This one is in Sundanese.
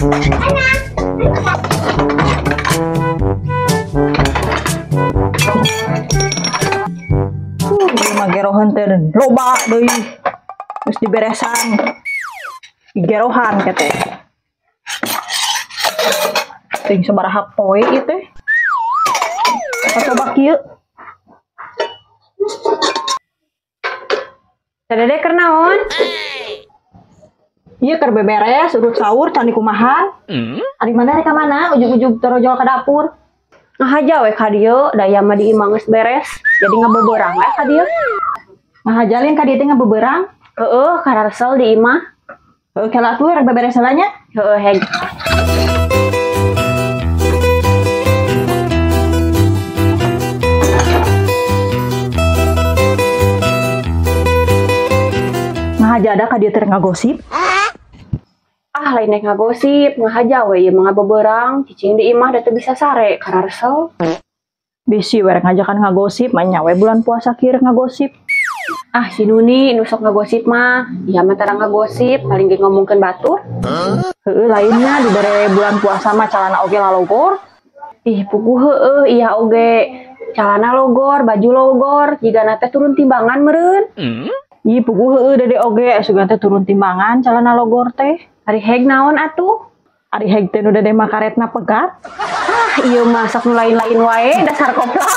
Mah gerohan teh loba deui. Geus diberesan. Digerohan teh. Ting sabaraha poe ieu teh. Coba kieu. Dede keur naon? Ieu keur beberes urut sahur can dikumahan. Ari mana rek ka mana ujug-ujug torojol ka dapur. Ngahaja we ka dieu, da ieu mah di imah geus beres. Jadi ngabeberang we ka dieu. Ngahajalin ka dieu teh ngabeberang? Heeh, kararesel di imah. Heuh, kela atuh rek beberes heula nya. Heeh, heg. Ngahaja ada ka dieu teh ngagosip? Ah, lain nek ngagosip, ngahaja we ieu mah ngabeberang, cicing di imah da teu bisa sare, kararesel. Bisi we rek ngajakan ngagosip, mah nya we bulan puasa kieu rek ngagosip. Ah, si Nuni nu sok ngagosip mah, ieu mah tara ngagosip, paling ge ngomongkeun batur. Heueuh, lainnya dibere bulan puasa mah calana oge lalogor. Ih, puguh heueuh, iya oge. Calana logor, baju logor, jigana teh turun timbangan meureun. Ih, puguh heueuh dede oge, sugan teh turun timbangan calana logor teh. Ari heg naon atuh? Ari heg teh nu dede mah karetna pegat. Ah, ieu mah sok nu lain-lain wae, dasar koplak.